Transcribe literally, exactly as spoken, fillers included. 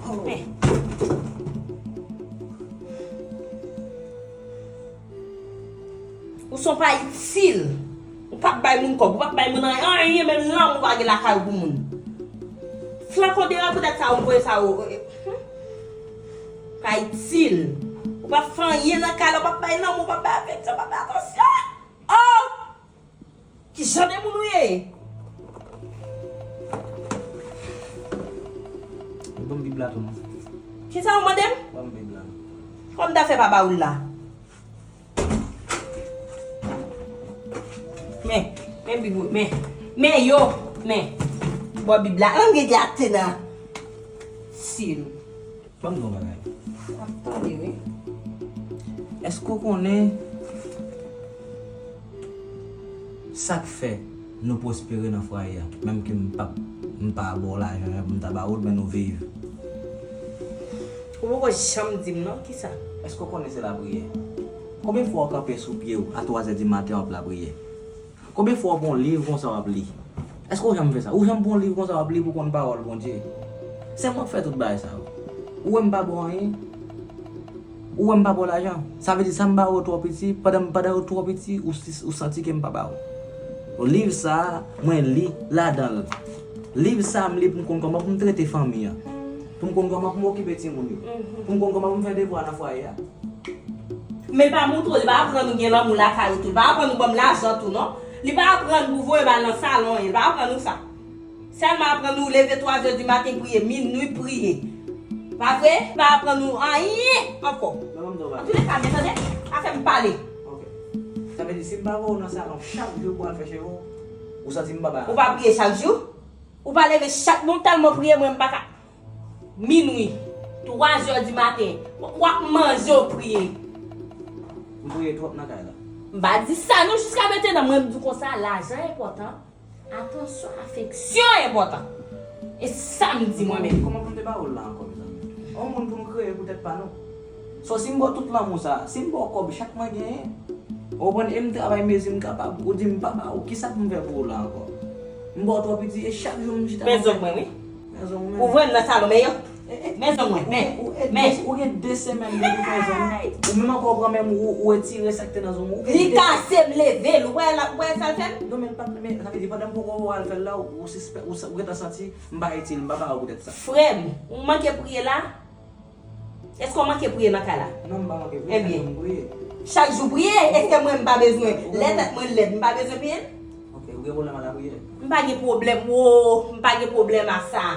Men. Ou se yon pa itil. Ou p ap bay moun kòb, ou p ap bay moun anyen, anyen, menm lanmou ou pa gen lakay ou pou moun. Flakon deyò, poutèt sa ou voye sa ou. Pa itil. Ou p ap fè anyen nan kay la, ou p ap bay lanmou, ou p ap bay afeksyon, ou p ap bay atansyon. Oh! Ki jan de moun ou ye? Ban m Bib la tou non. Kisa ou mande m? Ban m Bib la. Kòman m ta fè pa ba ou l la? Men, men Bib ou, men, men yo, men. Bò Bib la, an gen gate nan. Sil. Ban m di w yon bagay. M ap tande, wi. Èske w konnen sa k fè nou pwospere nan fwaye a? Menm ke m pa, m pa ba w lajan pou m ta ba ou l, men nou viv. Ou poko janm di m non, kisa? Èske w konnen se lapriyè? Konbyen fwa w kanpe sou pye w a twa zè di maten w ap lapriyè? Konbyen fwa w pran yon liv konsa w ap li? Èske w janm fè sa? Ou janm pran yon liv konsa w ap li pou konn pawòl Bondye? Sèlman w ap fè tout bagay sa yo. Ou wè m pa ba w anyen? Ou wè m pa ba w lajan? Sa vle di sa m ba ou yo twò piti? Pandan, pandan yo twò piti, ou, si- ou santi ke m pa ba ou. Liv sa a, mwen li ladan l. Liv sa a, m li pou m konn kòman pou m trete fanmi an. Pou m konn kòman pou m okipe timoun yo. Pou m konn kòman pou m fè devwa nan fwaye a. Men l pa montre w, li pa aprann ou gen lanmou lakay ou tou. Li pa aprann ou ban m lajan tou, non. Li pa aprann pou voye m al nan salon, li pa aprann ou sa. Sèlman aprann ou leve twa zè di maten priye, minui priye. Pa vre? Li pa aprann ou anyen ankò. Antouka, men tande, pa fè m pale. Ok. Sa vle di, si m pa voye w nan salon chak jou pou al fè cheve w, ou santi m pa ba? Ou pa priye chak jou? Ou pa leve chak, bon, tèlman priye, mwen, m pa ka. Minui, twa zè di maten, w ap manje, w priye. M priye twòp nan kay la. M pa di sa non, jiska mentenan, mwen m di w konsa, lajan enpòtan, atansyon, afeksyon enpòtan. E sa m di mwen menm. Kòman pou m te ba ou l la ankò, mezanmi? On moun pou nou kreye pou tèt pa nou. So, si m ba w tout lanmou sa, si m ba w kòb chak mwen genyen, ou konprann, e m travay mezi m kapab, ou di m pa ba ou, kisa pou m fè pou ou la ankò? M ba w twò piti, e chak jou m chita. Men zong mwen, wi. Men zong mwen. Ou voye m nan salon, men yo. Men zong mwen, men, men. Ou gen de semèn depi fè zong. Ou menm ankò pran men m, ou, ou retire sa k te nan zong ou. Li kase m leve l, ou wè la, ou wè sa l fè m? Non, men l pa t, men sa vle di pandan m poko al fè l la, ou, ou sispèk, ou, ou gentan santi m pa itil, m pa ba ou poutèt sa. Frè m, ou manke priye la? Èske w manke priye nan kay la? Non, m pa manke priye, chak jou m priye. Chak jou priye? Èske mwen m pa bezwen, lè tèt mwen lèd, m pa bezwen priye? Ok, ou gen pwoblèm ak lapriyè? M pa gen pwoblèm, wo, m pa gen pwoblèm ak sa.